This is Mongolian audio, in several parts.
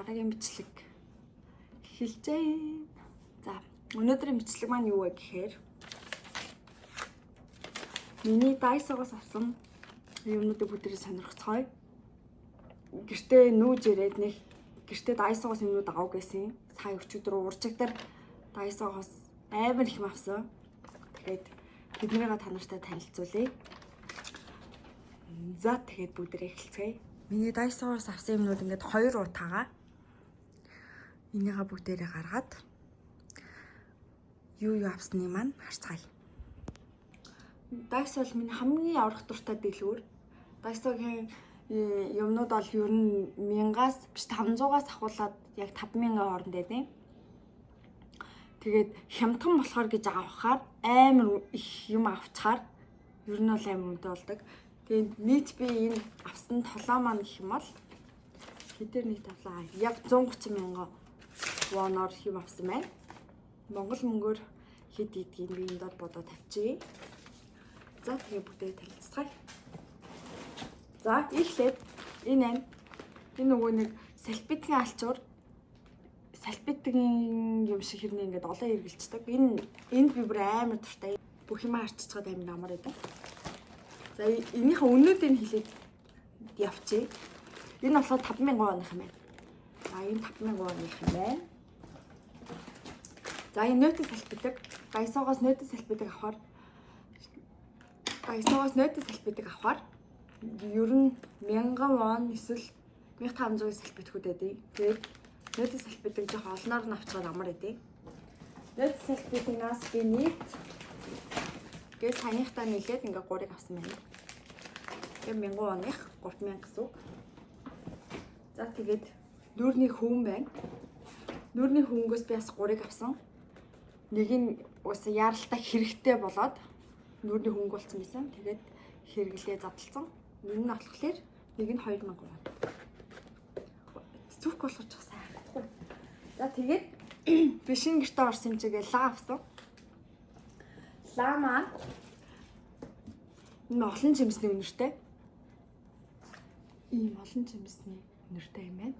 Дараагийн бичлэг эхэлж байна. За, өнөөдрийн бичлэг маань юу вэ гэхээр миний Daiso-гоос авсан юмнуудыг бүгдээрээ сонирхцгоё. Гэртээ нүүж ирээд нэг гэртээ Daiso-гоос юмнууд ав гэсэн. Сая өчигдөр уржигдар Daiso-гоос амар их юм авсан. Тэгээд тэднийгээ та нартай танилцуулъя. За, тэгээд бүгдээрээ эхэлцгээе. Миний Daiso-гоос авсан юмнууд ингээд хоёр уутаагаа. Энийгээ бүгдээрээ гаргаад юу юу авсны маань харцгаая. Daiso бол миний хамгийн аврах дуртай дэлгүүр. Daiso-гийн юмнууд бол ер нь 1000-аас биш 500-аас ахуулаад яг 5000-ын хооронд байдаг. Тэгээд хямдхан болохоор гэж авахаар амар их юм авчаар ер нь бол амар үнэтэй болдог. Тэгээд нийт би энэ авсан толоо маань гэх юм бол хэдээр нэг тавлаа. Яг 130 мянган воноор юм авсан байна. Монгол мөнгөөр хэд идгийг би энд бол бодоо тавьчихъя. За, тэгээ бүгдээ танилцгаая. За, эхлээд энэ ань. Энэ нөгөө нэг салфиткийн алчуур, салфиткийн юм шиг хэрнээ ингээд олон хэрэгжилдэг. Энэ энд би бүр амар дуртай. Бүх юм арчичгаад амар амар байдаг. За, энийхээ үнүүдийг хэлээд явчих. Энэ болохоор 5000 воных юм байна. За, энэ 5000 воных юм байна. За, энэ нөтө салфитик. Daiso-гоос нөтө салфитик авахар Daiso-гоос нөтө салфитик авахар ер нь 1000 вон эсвэл 1500-ийн салфиткүүд байдаг. Тэгээд нөтө салфитик жоох олноор нь авчгаад амар байдаг. Нөтө салфитигнаас би нийт гээд саяныхтаа нилээд ингээ гурыг авсан байна. Тэгээ 1000 воных 3000 гэсэн үг. За, тэгээд нүүрний хүүн байна. Нүүрний хөнгөөс би бас гурыг авсан. Нэг нь уусаа яаралтай хэрэгтэй болоод нүүрний хөнгө болсон байсан. Тэгээд хэрэглээ задлсан. Нэг нь болохоор нэг нь 2000 вон. Зүрх болгож сайн харагдахгүй. За, тэгээд би шинэ гэртээ орсон юм чигээ лаа авсан. Лаа маань энэ олон жимсний үнэртэй. Ийм олон жимсний үнэртэй юм байна.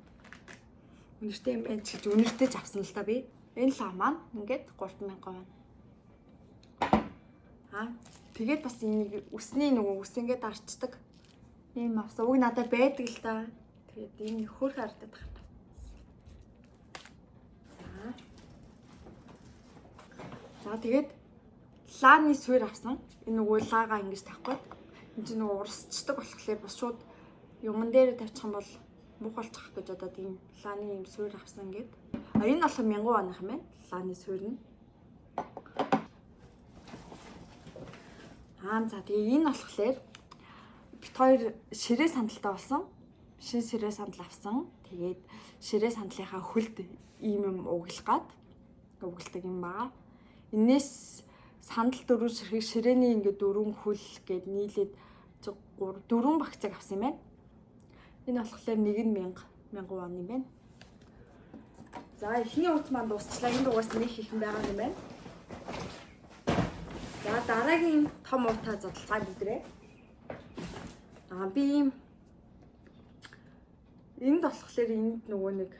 Үнэртэй юм байна ч гэж үнэртэй ч авсан л та би. Энэ лаа маань ингээд 3000 вон. Аа, тэгээд бас энийг үсний нөгөө үс ингээд арчдаг. Ийм авсан. Уг надад байдаг л та. Тэгээд энэ хөрх харагдаад байна. За. За, тэгээд лааны суурь авсан. Энэ нөгөө лаага ингэж тавихгүй. Энэ чинь нөгөө урсчдаг болохоор бас шууд юмн дээр тавьчих юм бол мух болчих гэж бодоод ийм лааны ийм суурь авсан ингээд. А, энэ болохоор 1000 воных юм байна. Лааны суурь нь. Аа, за, тэгээ энэ болохоор бит хоёр ширээ сандалтай болсон. Шин ширээ сандал авсан. Тэгээд ширээ сандлынхаа хөлд ийм юм углах гад угладаг юм байгаа. Энээс сандал дөрөв ширхэг ширээний ингээд дөрвөн хөл гээд нийлээд 3 дөрвөн багцыг авсан юм байна. Энэ болохоор нэг нь 1000 1000 вон юм байна. За, эхний ут маань дуусчлаа. Энд угаас нэг их юм байгаа юм байна. За, дараагийн том утаа задлцгаа бидрээ. Аа, би ийм энд болохоор энд нөгөө нэг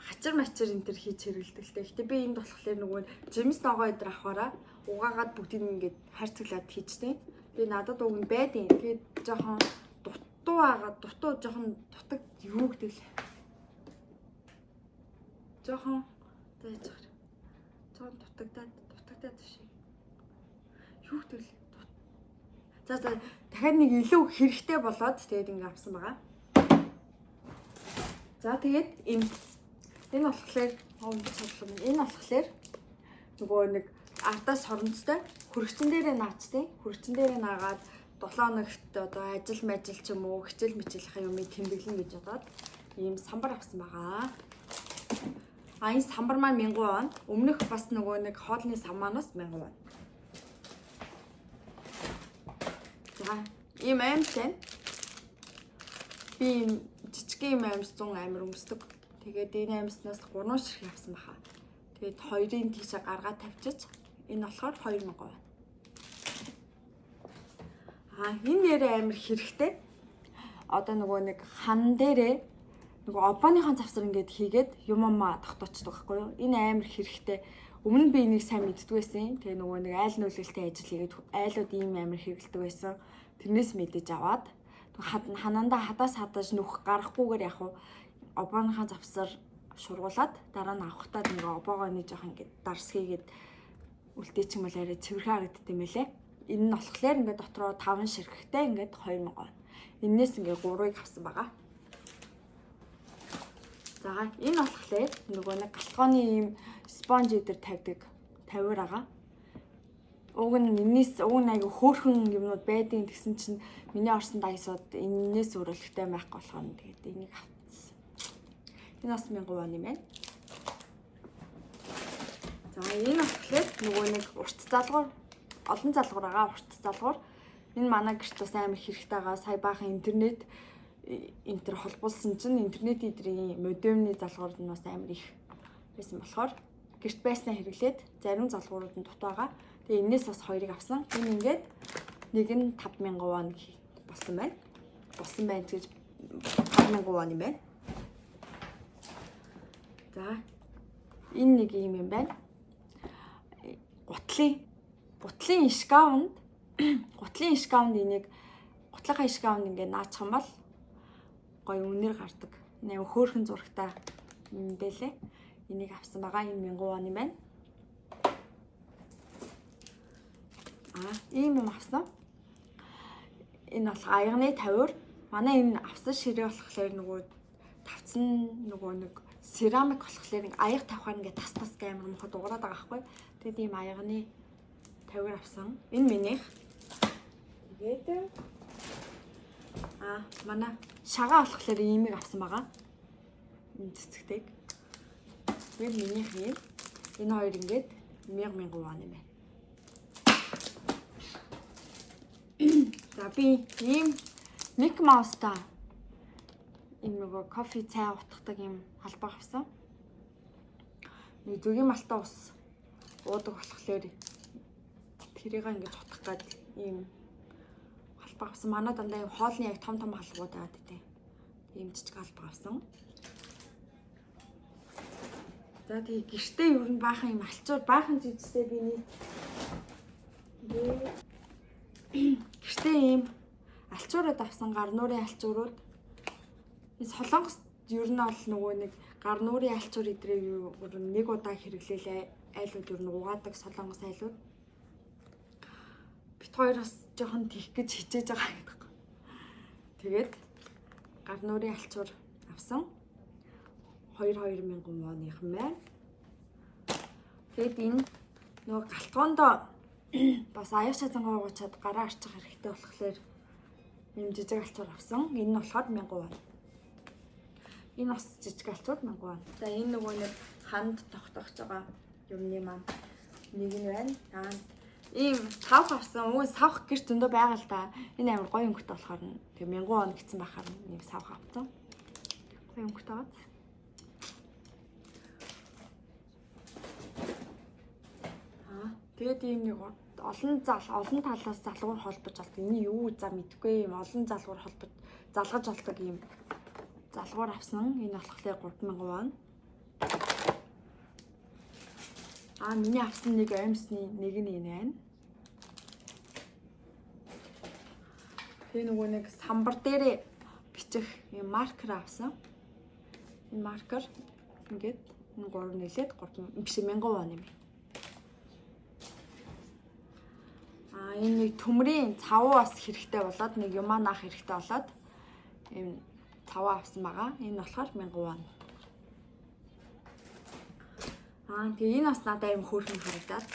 хачир мачир энэ төр хийж хэрэгэлдэг л дээ. Гэтэ би энд болохоор нөгөө жимс ногоо эдэр авахаараа угаагаад бүгдийг ингээд хайрцаглаад хийжтэй. Би надад уг нь байдیں۔ Тэгээд жоохон дутуу агаад дутуу жоохон дутаг юу гэдэг лээ. Жоохон за яаж байгаа. Жоохон дутагдаад биш. Юу гэдэг лээ. За за, дахиад нэг илүү хэрэгтэй болоод тэгээд ингээ авсан байгаа. За, тэгээд энэ болохоор энэ болохоор нөгөө нэг ардаа соронцтой хөргөчн дээрээ наачтай. Хөргөчн дээрээ наагаад 7 хоногт одоо ажил мажил ч юм уу хичээл мичээлхийн юмыг тэмдэглэн гэж бодоод ийм самбар авсан байгаа. А, энэ самбар маань 1000 вон. Өмнөх бас нөгөө нэг хоолны сам маань бас 1000 вон. За, ийм аймс байна. Би ийм жижиг ийм аймс 100 амар өмсдөг. Тэгээд энэ аймснаас 3 ширхэг авсан баха. Тэгээд хоёрын тийшээ гаргаад тавьчих. Энэ болохоор 2000 вон. А, энэ нэрээ амар хэрэгтэй. Одоо нөгөө нэг хан дээрээ Нөгөө обооныхон завсар ингээд хийгээд юм амаа тогтоочдөг байхгүй юу? Энэ амар хэрэгтэй. Өмнө нь би энийг сайн мэддэг байсан. Тэгээ нөгөө нэг айл нүүлгэлтэй ажил хийгээд айлууд ийм амар хэрэгэлдэг байсан. Тэрнээс мэдэж аваад ханандаа хадаас хадаж нүх гарахгүйгээр яг уу обооныхон завсар шургуулад дараа нь авахтаа нөгөө обоогоо нэг жоох ингээд дарс хийгээд үлдээчих юм бол арай цэвэрхэн харагдд юм байлээ. Энэ нь болохоор ингээд дотроо 5 ширхэгтэй ингээд 2000 вон. Эннээс ингээд 3-ыг авсан байгаа. За энэ болохоор нөгөө нэг галтгооны ийм спонж эдэр тавьдаг тавиур байгаа. Уг нь энэс уг нь айгу хөөрхөн юмнууд байдیں۔ Тэгсэн чинь миний орсон дайсууд энэнээс өөрөлдөхтэй байхгүй болохоор нь тэгээд энийг авчихсан. Энэ бас 1000 вон юм байна. За энэ болохоор нөгөө нэг урт залгуур, олон залгуур байгаа, урт залгуур. Энэ манай гэрт бас амар хэрэгтэй байгаа. Сая баахан интернет энтер холбуулсан чинь интернет эдрийн модемны залгуур нь бас амар их байсан болохоор гэрт байснаа хэрэглээд зарим залгуурууд нь дутуу байгаа. Тэгээ энээс бас хоёрыг авсан. Энэ ингээд нэг нь 5000 вон болсон байна. Болсон байна гэж 5000 вон юм байна. За энэ нэг юм юм байна. Гутлын шкафнд гутлын шкафнд энийг гутлынхаа шкафнд ингээд наачих юм бол гоё үнэр гардаг. Энэ аюу хөөрхөн зурагтай юм бэлээ. Энийг авсан байгаа. Энэ 1000 вон юм байна. Ийм юм авсан. Энэ болох аягны тавиур. Манай энэ авсан ширээ болохоор нөгөө тавцсан нөгөө нэг серамик болохоор нэг аяг тавихаар ингээд тас тас гэх амар муухай дуграад байгаа байхгүй. Тэгээд ийм аягны тавиур авсан. Энэ минийх. Тэгээд манай шагаа болохоор иймийг авсан байгаа. Энэ цэцэгтэйг. Тэгээд минийх юм. Энэ хоёр ингээд 1000 вон юм байна. За би ийм Mickey Mouse-та энэ нөгөө кофе цай утгадаг юм халбаа авсан. Нэг зүгийн малтаа ус уудаг болохоор тэрийг ингэж утгах гад ийм халбаа авсан. Манай дандаа ийм хоолны яг том том халбууд байгаад тий. Ийм жижиг халбаа авсан. За тэгээ гэртээ ер нь баахан юм алчуур баахан жижигтэй би нийт гэртээ ийм алчуурууд авсан, гар нуурын алчуурууд. Энэ Солонгос ер нь бол нөгөө нэг гар нуурын алчуур эдрээ юу нэг удаа хэрэглээл айлууд ер нь угаадаг Солонгос айлууд. Бит хоёр бас жоохон тийх гэж хичээж байгаа гэдэг. Тэгээд гар нуурын алчуур авсан. 2 2000 воных юм байна. Тэгээд энэ нөгөө галтгоондоо бас аяг шазангаа угаачаад гараа арчих хэрэгтэй болохоор ийм жижиг алчуур авсан. Энэ нь болохоор 1000 вон. Энэ бас жижиг алчуур 1000 вон. За энэ нөгөө нэг ханд тогтоох байгаа юмны маань нэг нь байна. Аа ийм савх авсан. Уг савх гэр зөндөө байгаа л да. Энэ амар гоё өнгөтэй болохоор нь тэг 1000 вон гэсэн байхаар ийм савх авсан. Гоё өнгөтэй байгаа. Тэгээд ийм нэг олон зал олон талаас залгуур холбож олдог. Энэ юу за мэдэхгүй юм олон залгуур холбож залгаж олдог ийм залгуур авсан. Энэ болохоор 3000 вон. Миний авсан нэг оймсны нэг нь энэ байна. Тэгээ нөгөө нэг самбар дээрээ бичих ийм маркер авсан. Энэ маркер ингээд энэ 3 нэлээд 3 биш 1000 вон юм. Энэ нэг төмрийн цавуу бас хэрэгтэй болоод нэг юмаа наах хэрэгтэй болоод ийм цавуу авсан байгаа. Энэ болохоор 1000 вон. Тэгээ энэ бас надад аим хөөрхөн харагдаад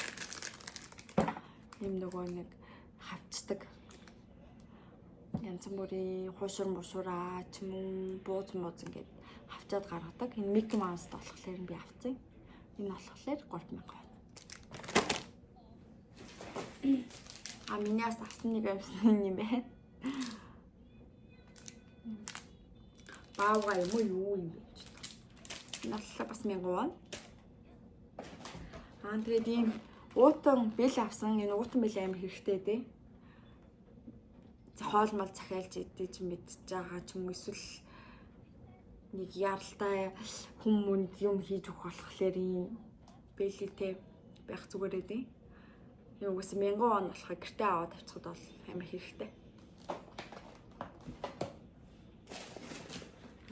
ийм нөгөө нэг хавчдаг янз бүрийн хуушур мушураа ч юм уу бууз мууз ингээд хавчаад гаргадаг. Энэ Mickey Mouse-д болохоор би авсан. Энэ болохоор 3000 вон. Миний бас авсан нэг юмсан юм байна. Баавга юм уу юу юм бэ гэж. Энэ болохоор бас 1000 вон. Тэгээд ийм уутан бэл авсан. Энэ уутан бэл амар хэрэгтэй дээ. Хоол мал захиалж идэж мэдж байгаа ч юм эсвэл Нэг яралтай хүм мүнд юм хийж өгөх болохоор ийм бэлэгтэй байх зүгээр байдیں۔ Юм угсаа 1000 вон болохоор гэртээ аваад тавьчихад бол амар хэрэгтэй.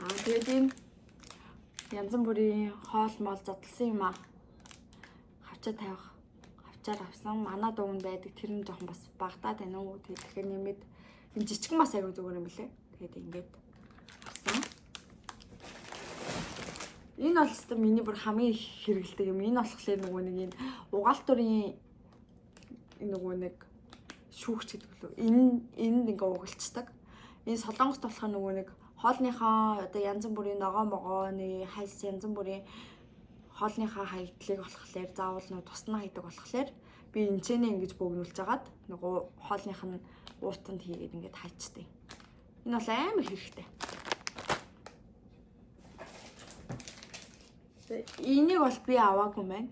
Аа тэгээд ийм янз бүрийн хоол мол задлсан юм аа. Хавчаа тавих хавчаар авсан. Манай дуунд байдаг тэр нь жоохон бас багтаад байна уу. Тэгээд тэгэхээр нэмээд энэ жижигэн бас айгүй зүгээр юм билээ. Тэгээд ингээд авсан. Энэ бол өстө миний бүр хамгийн их хэрэгэлдэг юм. Энэ болохоор нөгөө нэг энэ угаалтурын нөгөө нэг шүүгч гэдэг лөө. Энэ ингээ угалцдаг. Энэ солонгост болохоор нөгөө нэг хоолныхаа одоо янз бүрийн ногоо могооны хальс янз бүрийн хоолныхаа хаягдлыг болохоор заавал нөгөө тусна хайдаг болохоор би энэ ч нэ ингэж бөгнүүлж агаад нөгөө хоолных нь уутанд хийгээд ингээд хайчтай. Энэ бол амар хэрэгтэй. Энийг бол би аваагүй маань.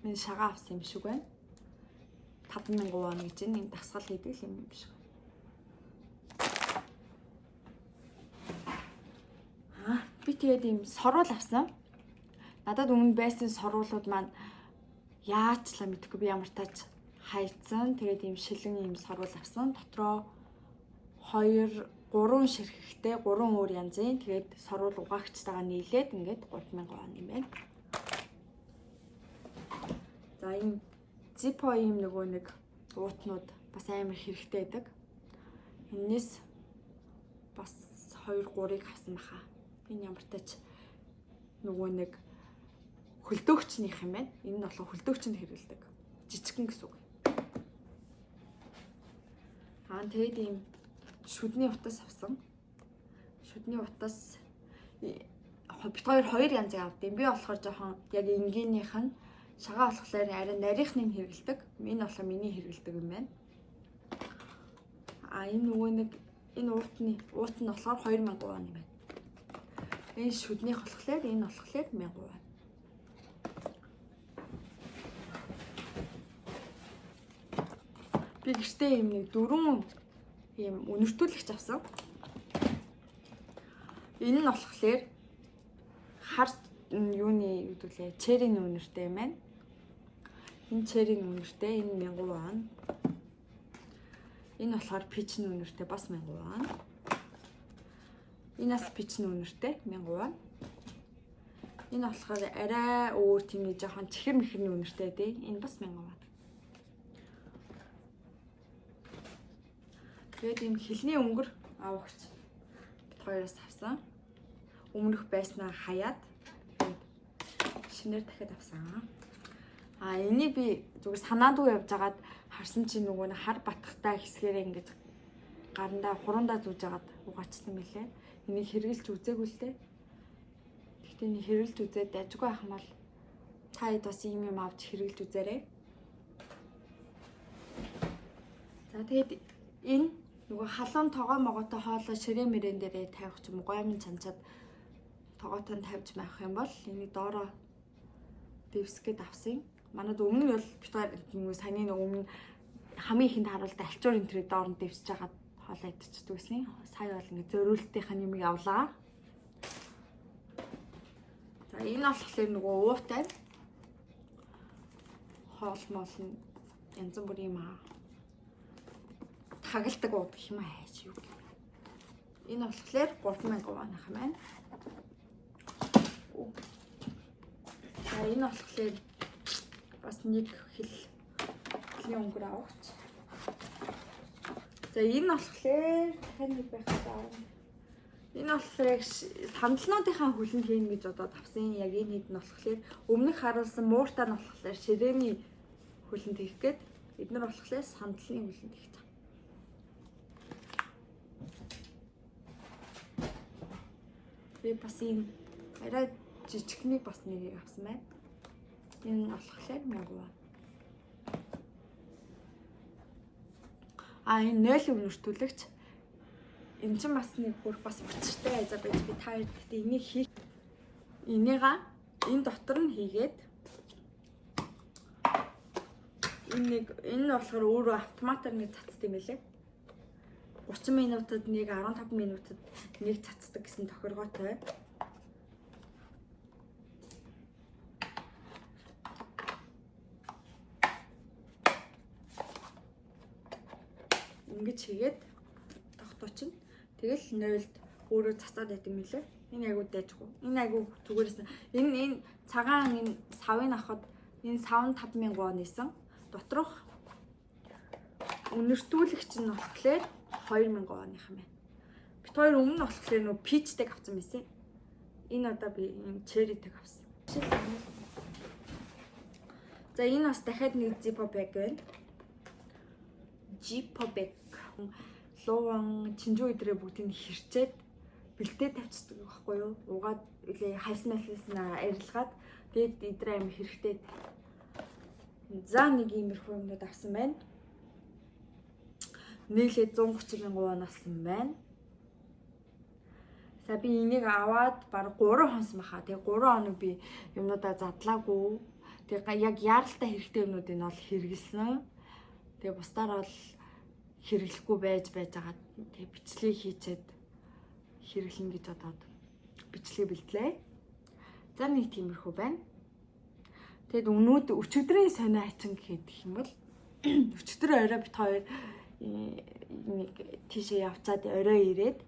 Миний шагаа авсан юм шиг байна. 5000 вон гэж энэ дасгал хийдэг юм шиг. Аа, би тэгээд ийм соруул авсан. Надад өмнө байсан соруулууд маань яачлаа мэдэхгүй би ямар тач хайцсан. Тэгээд ийм шилэн ийм соруул авсан. Дотроо 2 3 ширхэгтэй 3 өөр янзын тэгээд соруул угаагчтайгаа нийлээд ингээд 3000 вон юм байна. За ийм Zippo ийм нөгөө нэг уутнууд бас амар хэрэгтэй байдаг. Эннээс бас 2 3-ыг авсан баха. Энэ ямар тач нөгөө нэг хөлдөөгчнийх юм байна. Энэ нь болохоор хөлдөөгчөнд хэрэглэдэг. Жижигхэн гэсэн үг. Аа тэгээд ийм шүдний утас авсан. Шүдний утас бит хоёр янзыг авдیں۔ Би болохоор жоохон яг энгийнийх нь шагаа болохоор арай нарийнхны нь хэрэглэдэг. Энэ болохоор миний хэрэглэдэг юм байна. А энэ нөгөө нэг энэ уут нь болохоор 2000 вон юм байна. Энэ шүднийх болохоор энэ болохоор 1000 вон. Би гэртээ юм нэг 4 ийм үнэртүүлэгч авсан. Энэ нь болохоор хар юуны юу гэдэг лээ черийн үнэртэй юм байна. Энэ черийн үнэртэй энэ 1000 вон. Энэ болохоор пичний үнэртэй бас 1000 вон. Энэ бас пичний үнэртэй 1000 вон. Энэ болохоор арай өөр тийм нэг жоохон чихэр мэхэрний үнэртэй тий. Энэ бас 1000 вон. Тэгээд ийм хилний өнгөр авагч бит хоёроос авсан. Өмнөх байснаа хаяад тэгээд шинээр дахиад авсан. А энийг би зүгээр санаандгүй явж хагаад харсан чинь нөгөө нэг хар батхтай хэсгээрээ ингэж гарандаа хуруундаа зүүж хагаад угаачсан мэлээ. Энийг хэрэгжилж үзээгүй л дээ. Гэхдээ энийг хэрэгжилж үзээд дажгүй байх юм бол та хэд бас ийм юм авч хэрэгжилж үзээрэй. За тэгээд энэ нөгөө халуун тогоо могоотой хоолой ширээ мөрэн дээрээ тавих ч юм уу гоймон чанчаад тогоотой тавьж маах юм бол энийг доороо дэвсгээд авсан. Манад өмнө нь бол бит хоёр нөгөө саяны нөгөө өмнө хамгийн ихэнд харуулдаг альчуур энтрийг доор нь дэвсэж хагаад хоолой идчихдэг гэсэн. Сая бол ингээ зөриултынхаа нэмийг авлаа. За энэ болохоор нөгөө уутай хоол моол нь янз бүрийн юм аа. Тагалдаг ууд гэх юм аа хайч юу гэх. Энэ болохоор 3000 вон ах юм байна. За энэ болохоор бас нэг хил хилийн өнгөр авагч. За энэ болохоор дахиад нэг байх даа. Энэ болохоор яг сандалнуудынхаа хөлөнд хийнэ гэж бодоод авсан. Яг энэ хэд нь болохоор өмнөх харуулсан мууртаа нь болохоор ширээний хөлөнд хийх гээд эднэр болохоор сандалны хөлөнд хийх гэж. Би бас ийм арай жижигхнийг бас нэгийг авсан байна. Энэ болохоор 1000 вон. А энэ 0 үнэртүүлэгч энэ чинь бас нэг хөрх бас учиртай за байж би та хоёр гэхдээ энийг хийх энийга энэ дотор нь хийгээд энэ нэг энэ нь болохоор өөрөө автоматар нэг цацд юм байлээ. 30 минутад нэг 15 минутад нэг цацдаг гэсэн тохиргоотой. Ингэж хийгээд тогтоо чинь. Тэгэл 0-д өөрөө цацаад байт юм лээ. Энэ айгуу дайжгүй. Энэ айгуу зүгээрээс энэ цагаан энэ савыг авахад энэ сав нь 5000 вон исэн. Доторх үнэртүүлэгч нь болохоор 2000 воных юм байна. Бит хоёр өмнө нь болохоор нөгөө peach тэй авсан байсан. Энэ одоо би энэ cherry тэй авсан. За, энэ бас дахиад нэг Zippo bag байна. Zippo bag. Лууван, чинжүү идрээ бүгдийг хэрчээд бэлдээ тавьчихдаг байхгүй юу? Угаад үлээ хальс малс нь арилгаад, тэгээд идрээ амир хэрэгтэй. За, нэг иймэрхүү юмнууд авсан байна. Нийлээд 130 мянган вон авсан байна. За, би энийг аваад баг 3 хонсон баха. Тэгээ 3 хоног би юмнуудаа задлаагүй. Тэгээ яг яаралтай хэрэгтэй юмнуудыг нь бол хэрэгэлсэн. Тэгээ бусдаар бол хэрэглэхгүй байж байж байгаа. Тэгээ бичлэг хийчээд хэрэглэнэ гэж бодоод бичлэгээ бэлтлээ. За, нэг тиймэрхүү байна. Тэгэд өнөөдөр өчигдрийн сонио хачин гэдэг юм бол өчигдөр орой бит хоёр нэг тийшээ явцаад орой ирээд,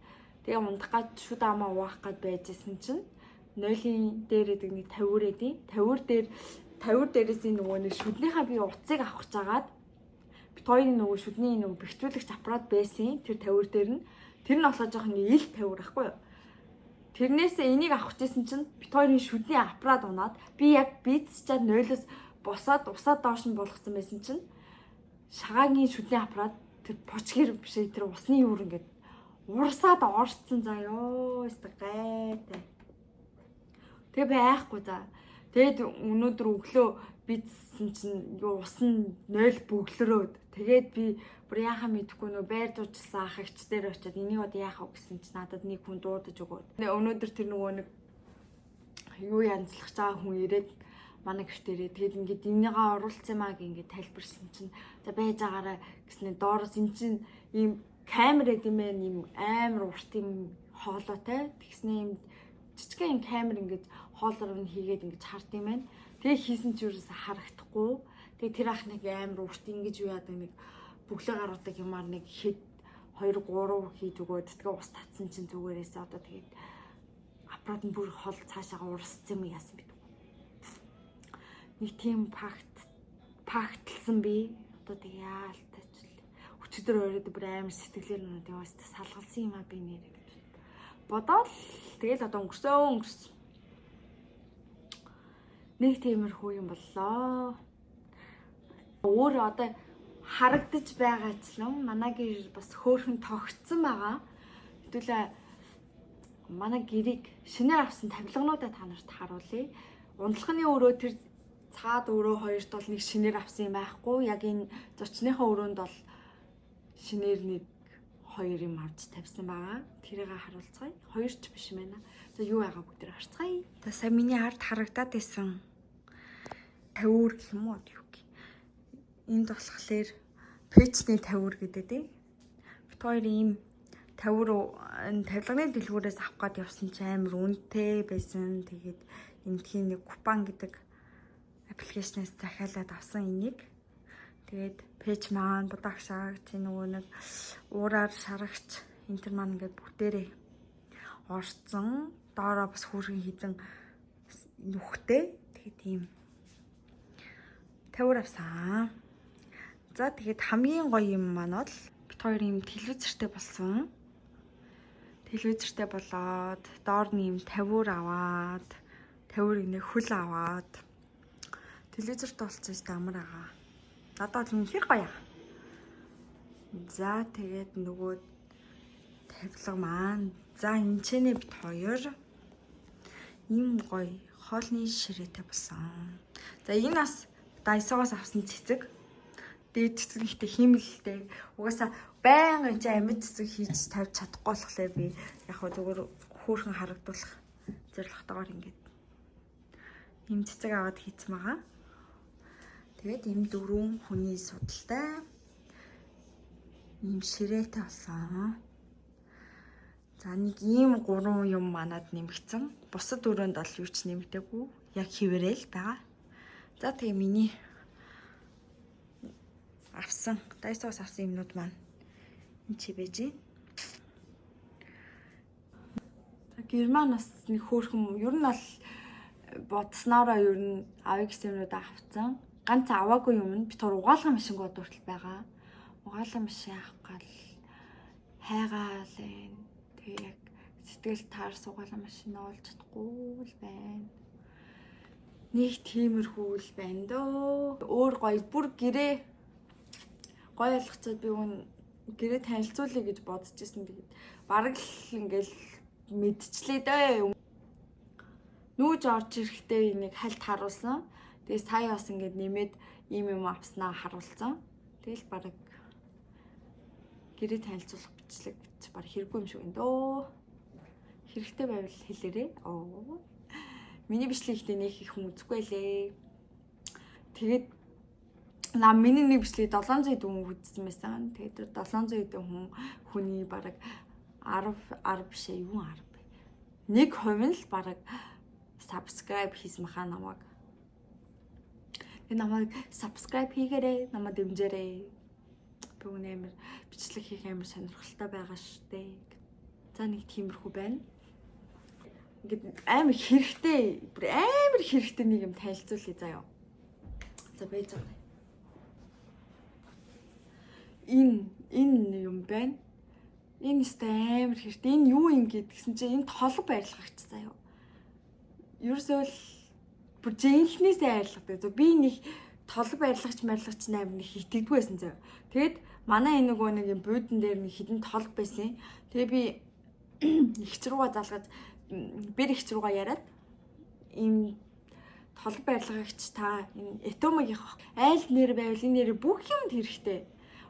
тэгээ унтах гад шүд амаа угаах гад байжсэн чинь нойлын дээр гэдэг нэг тавиур эдийн. Тавиур дээр, тавиур дээрээс нөгөө нэг шүднийхээ би утсыг авах гэж агаад, бит хоёрын нөгөө шүдний нөгөө бэхжүүлэгч аппарат байсан. Тэр тавиур дээр нь, тэр нь болохоор жоохон ил тавиур ахгүй юу? Тэрнээс энийг авах гэжсэн чинь бит хоёрын шүдний аппарат унаад, би яг бийцчаад нойлоос босоод усаа доош нь болгоцсон байсан чинь шагаагийн шүдний аппарат тэр бочгэр биш, тэр усны юур ингээд урсаад орцсон заа ёо, өстө гайтай. Тэгээ байхгүй за. Тэгээд өнөөдөр өглөө бийцсэн чинь юу ус нь 0 бөглөрөөд, тэгээд би бүр яхаа мэдэхгүй, нөө байр дуучлсан ах эгч дээр очиад энийг одоо яах вэ гэсэн чинь надад нэг хүн дуудаж өгөөд. Өнөөдөр тэр нөгөө нэг юу янзлах байгаа хүн ирээд, манай гэрт ирээд, тэгээд ингээд энийгээ оруулсан юм аа гэ ингээд тайлбарсан чинь за байж байгаарай гэснээр доороос эн чинь ийм камер гэдэм байх, ийм амар урт юм хоолойтой, тэгснэ ийм жижигхэн юм камер ингээд хоолоор нь хийгээд ингээд хард юм байна. Тэгээ хийсэн чи юусаа харагдахгүй. Тэгээ тэр ах нэг амар урт ингэж юу яадаг, нэг бөглөө гаргадаг юмар нэг хэд 2 3 хийж өгөөд, тэгээ ус татсан чинь зүгээрээс одоо тэгээд аппарат нь бүр хол цаашаага урссан юм яасан бэ? Нэг тийм факт фактлсан би. Одоо тэг яалтаач л. Өчигдөр оройд бүр амар сэтгэлээр нүд яваас салгалсан юм а би нэрэ гэж. Бодоол тэгэл одоо өнгөрсөн өнгөрсөн. Нэг тиймэрхүү юм боллоо. Өөр одоо харагдаж байгаачлан манай гэр бас хөөрхөн тогтсон байгаа. Хэдүүлээ манай гэрийг шинээр авсан тавилгануудаа та нарт харуулъя. Унтлахны өрөө, тэр цаад өрөө хоёрт бол нэг шинээр авсан юм байхгүй. Яг энэ зочныхоо өрөөнд бол шинээр нэг хоёр юм авч тавьсан байгаа. Тэрийг харуулцгаая. Хоёр ч биш юм байна. За, юу байгаа бүгд харцгаая. За, сая миний ард харагдаад байсан тавиур гэх юм уу, юу гэх. Энд болохоор пэйжний тавиур гэдэг тий. Бит хоёр ийм тавиур тавилганы дэлгүүрээс авах гээд явсан чи амар үнэтэй байсан. Тэгээд эндхийн нэг Coupang гэдэг application ээс захиалаад авсан энийг. Тэгээд пэйж маань, будагшаа чи нөгөө нэг уураар шарагч энэ төр маань ингээд бүгдээрээ орцсон. Доороо бас хүүрхэн хідэн нүхтэй. Тэгээд ийм тавиур авсан. За, тэгээд хамгийн гоё юм маань бол бит хоёр ийм телевизэртэй болсон. Телевизэртэй болоод, доор нь ийм тавиур аваад, тавиур нэг хөл аваад телевизэртэй болсон юм амар байгаа. Надад бол үнэхээр гоё. За, тэгээд нөгөө тавилга маань, за, энэ ч нэ бит хоёр ийм гоё хоолны ширээтэй болсон. За, энэ бас Daiso-гоос авсан цэцэг. Дээд цэцэг ихтэй хиймэлтэй. Угаасаа байнга энэ чинь амьд цэцэг хийж тавьж чадахгүй болохоор би яг хөө зүгээр хөөрхөн харагдуулах зорилготойгоор ингээд ийм цэцэг аваад хийцэн байгаа. Тэгээд ийм дөрвөн хүний судалтай ийм ширээтэй болсон. За, нэг ийм гурван юм манад нэмэгдсэн. Бусад өрөөнд бол юу ч нэмэгдээгүй. Яг хэвээрэл байгаа. За, тэгээ миний авсан, Daiso-оос авсан юмнууд маань Энд чи байж гин. Герман бас нэг хөөрхөн ер нь бол бодсноороо ер нь авъя гэсэн юмнуудаа авцсан. Ганц аваагүй юм нь би тор угаалгын машинг од хүртэл байгаа. Угаалгын машин авах гал хайгаал энэ. Тэгээ яг сэтгэл таарс угаалгын машин олж чадахгүй л байна. Нэг тиймэрхүү л байна дөө. Өөр гоё бүр гэрээ гоё ойлгоцоод би үн гэрээ танилцуулъя гэж бодож исэн. Тэгээд бараг л ингээл мэдчлээ дээ. Нүүж орж ирэхдээ энийг хальт харуулсан. Тэгээ сая бас ингээд нэмээд ийм юм авснаа харуулсан. Тэгэл бараг гэрээ танилцуулах бичлэг гэж бараг хэрэггүй юм шиг байна дөө. Хэрэгтэй байвал хэлээрэй. Оо. Миний бичлэг ихтэй нэх их хүн үзэхгүй лээ. Тэгээд миний нэг бичлэгийг 700 хэдэн хүн үзсэн байсан. Тэгээд 700 хэдэн хүн хүний бараг 10 10 биш ээ юу 10 бэ? 1% нь л бараг subscribe хийсэн баха намайг. Тэгээ намайг subscribe хийгээрэй, намайг дэмжээрэй. Би үнэ амар бичлэг хийх амар сонирхолтой байгаа штэ. За нэг тиймэрхүү байна. Ингээд амар хэрэгтэй, бүр амар хэрэгтэй нэг юм танилцуулъя заяа. За байж байгаа. Энэ юм байна. Энэ өстэй амар хэрэгтэй. Энэ юу юм гэдгсэн чинь энэ толго барилгагч заяа. Ерөөсөө л бүр жинхнээсээ арилгадаг. Зөв би нэг толго барилгагч амар нэг итгэдэггүй байсан заяа. Тэгэд манай энэ нөгөө нэг юм буудан дээр нэг хідэн толго байсан. Тэгээ би ихч рүүгээ залгаж бэр ихч рүүгээ яриад ийм толго барилгагч та энэ Этомагийнх айл нэр байвал энэ нэр бүх юмд хэрэгтэй.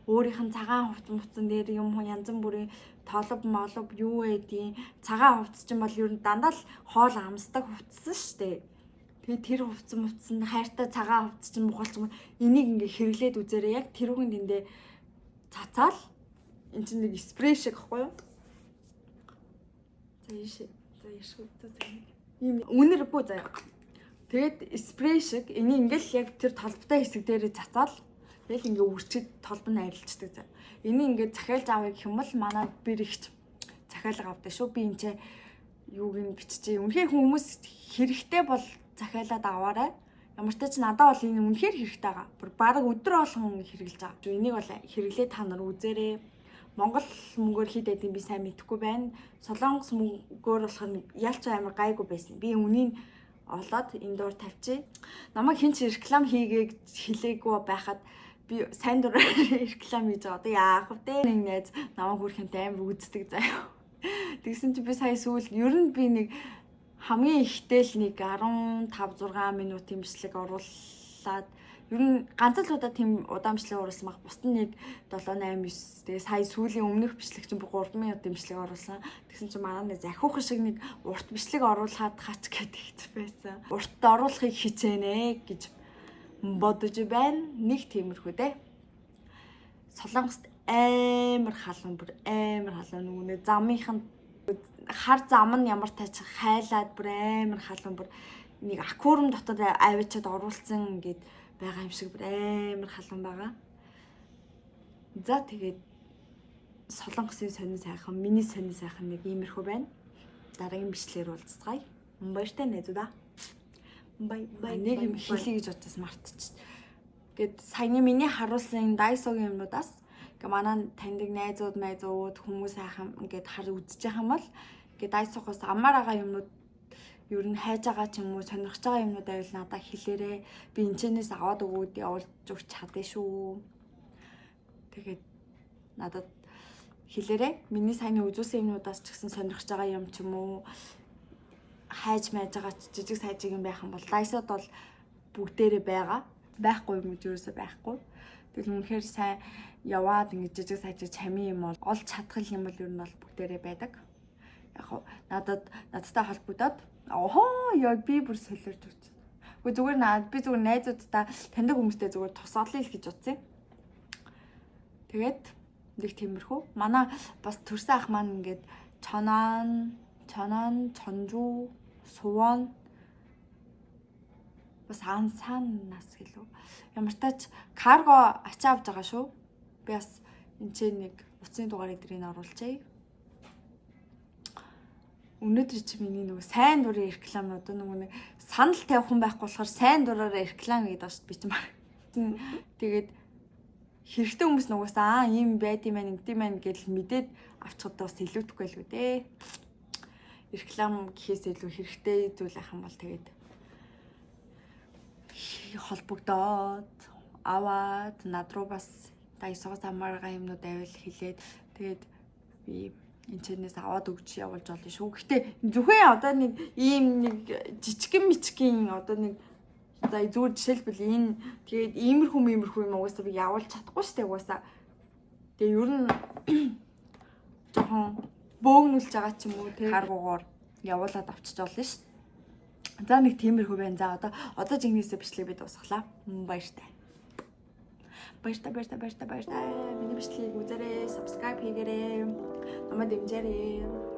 Өөрийнх нь цагаан хувц муцсан дээр юм янз бүрийн толб молоб юу байдیں۔ Цагаан хувцс чинь бол ер нь дандаа л хоол амсдаг хувцсан шүү дээ. Тэгээ тэр хувцс муцсан хайртай цагаан хувцс чинь мухалч юм. Энийг ингээ хэрэглээд үзээрэй. Яг тэрүүхэн тэндээ цацаал эн чинь нэг спрей шиг гэхгүй юу? За ийшээ. За яшгүй. За ийм үнэргүй заяа. Тэгээд спрей шиг энийг ингээл яг тэр толботой хэсэг дээрээ цацаал тэгэл ингээ үрчид толбо нь арилждаг заяа. Энийг ингээ захиалж авъя гэх юм бол манай бэр ихч захиалга авдаг шүү. Би энэ ч юуг нь биччихээ. Үнэхээр хүмүүс хэрэгтэй бол захиалаад аваарай. Ямар ч тач надад бол энэ үнэхээр хэрэгтэй байгаа. Бүр бараг өдөр болгон хэрэглэж байгаа. Энийг бол хэрэглээ та нар үзээрэй. Монгол мөнгөөр хэд байдгийг би сайн мэдэхгүй байна. Солонгос мөнгөөр болохоор ялч амар гайгүй байсан. Би үнийг олоод энэ доор тавьчих. Намайг хэн ч реклам хийгээ хэлээгүй байхад би сайн дураар реклам хийж байгаа. Одоо яах вэ? Нэг найз намайг хүрхэнтэй амар үздэг заяа. Тэгсэн чи би сая сүүл ер нь би нэг хамгийн ихтэй л нэг 15 6 минутын бичлэг оруулаад ер нь ганц л удаа тийм удаан бичлэг оруулсан баг. Бусд нь нэг 7 8 9. Тэгээ сая сүүлийн өмнөх бичлэг чинь бүр 3 минутын бичлэг оруулсан. Тэгсэн чинь манай нэг захиухан шиг нэг урт бичлэг оруулахад хач гэдэг байсан. Урт оруулахыг хичээнэ гэж бодож байна. Нэг тиймэрхүү дээ. Солонгост амар халуун, бүр амар халуун нүгнэ замынх нь хар зам нь ямар тач хайлаад бүр амар халуун, бүр нэг аквариум дотор авчиад оруулсан ингээд байгаа юм шиг бүр амар халуун байгаа. За тэгээд Солонгосын сонин сайхан, миний сонин сайхан нэг иймэрхүү байна. Дараагийн бичлэгээр уулзцгаая. Баяртай найзуудаа. Бай бай. Нэг юм хэлье гэж бодсон мартчих. Гэт саяны миний харуулсан Daiso-гийн юмнуудаас ингээ манай таньдаг найзууд, майзууд хүмүүс сайхан ингээд хар үзэж байгаа юм бол ингээ Daiso-гоос амар байгаа юмнууд ер нь хайж байгаа ч юм уу сонирхож байгаа юмнууд байвал надад хэлээрэй. Би энэчнээс аваад өгөөд явуулж өгч чадна шүү. Тэгээд надад хэлээрэй. Миний саяны үзүүлсэн юмнуудаас ч гэсэн сонирхож байгаа юм ч юм уу хайж майж байгаа жижиг сайжиг юм байх юм бол Daiso-д бол бүгдээрээ байгаа. Байхгүй юм гэж юусоо байхгүй. Тэгэл үнэхээр сайн яваад ингэж жижиг сайжиг чамин юм бол олж чадах юм бол ер нь бол бүгдээрээ байдаг. Яг хуу надтай холбогдоод оохоо яа би бүр солиорч өгч. Үгүй зүгээр наад би зүгээр найзуудтай таньдаг хүмүүстэй зүгээр тусаалъя л гэж утсан. Тэгээд нэг тиймэрхүү. Манай бас төрсэн ах маань ингээд Чонан, Чонжу, Сувон бас Ансан нас гэлүү. Ямар ч тач карго ачаа авч байгаа шүү. Би бас энэ ч нэг Утасны дугаар эдрийг оруулчихъя. Өнөөдөр чи миний нөгөө сайн дурын реклам, одоо нөгөө нэг санал тавих хүн байхгүй болохоор сайн дураараа реклам гэдэг байгаа шүү дээ би чи маа. Тэгээд хэрэгтэй хүмүүс нугасаа аа, ийм байд юм байна, ингэдэм байна гэж мэдээд авчихад бас илүүтэхгүй л үү дээ. Реклам гэхээс илүү хэрэгтэй зүйл ах юм бол тэгээд холбогдоод аваад, над руу бас Daiso-гоос амааргаа юмнууд авил хэлээд, тэгээд би энэ чэнэс аваад өгч явуулж болно шүү. Гэхдээ зөвхөн одоо нэг ийм нэг жижигэн мичгийн, одоо нэг, за, зүгээр жишээлбэл энэ, тэгээд иймэрхүү юм угаасаа би явуулж чадахгүй шүү дээ угаасаа. Тэгээ ер нь жоохон бөөгнүүлж байгаа ч юм уу, тэг cargo-гоор явуулаад авчиж болно шүү дээ. За, нэг тиймэрхүү байна. За, одоо жигнэсээ бичлэг би дуусглаа. Баяртай. Баяртай, баяртай, баяртай, баяртай. Миний бичлэгийг үзээрэй, subscribe хийгээрэй. Намайг дэмжээрэй.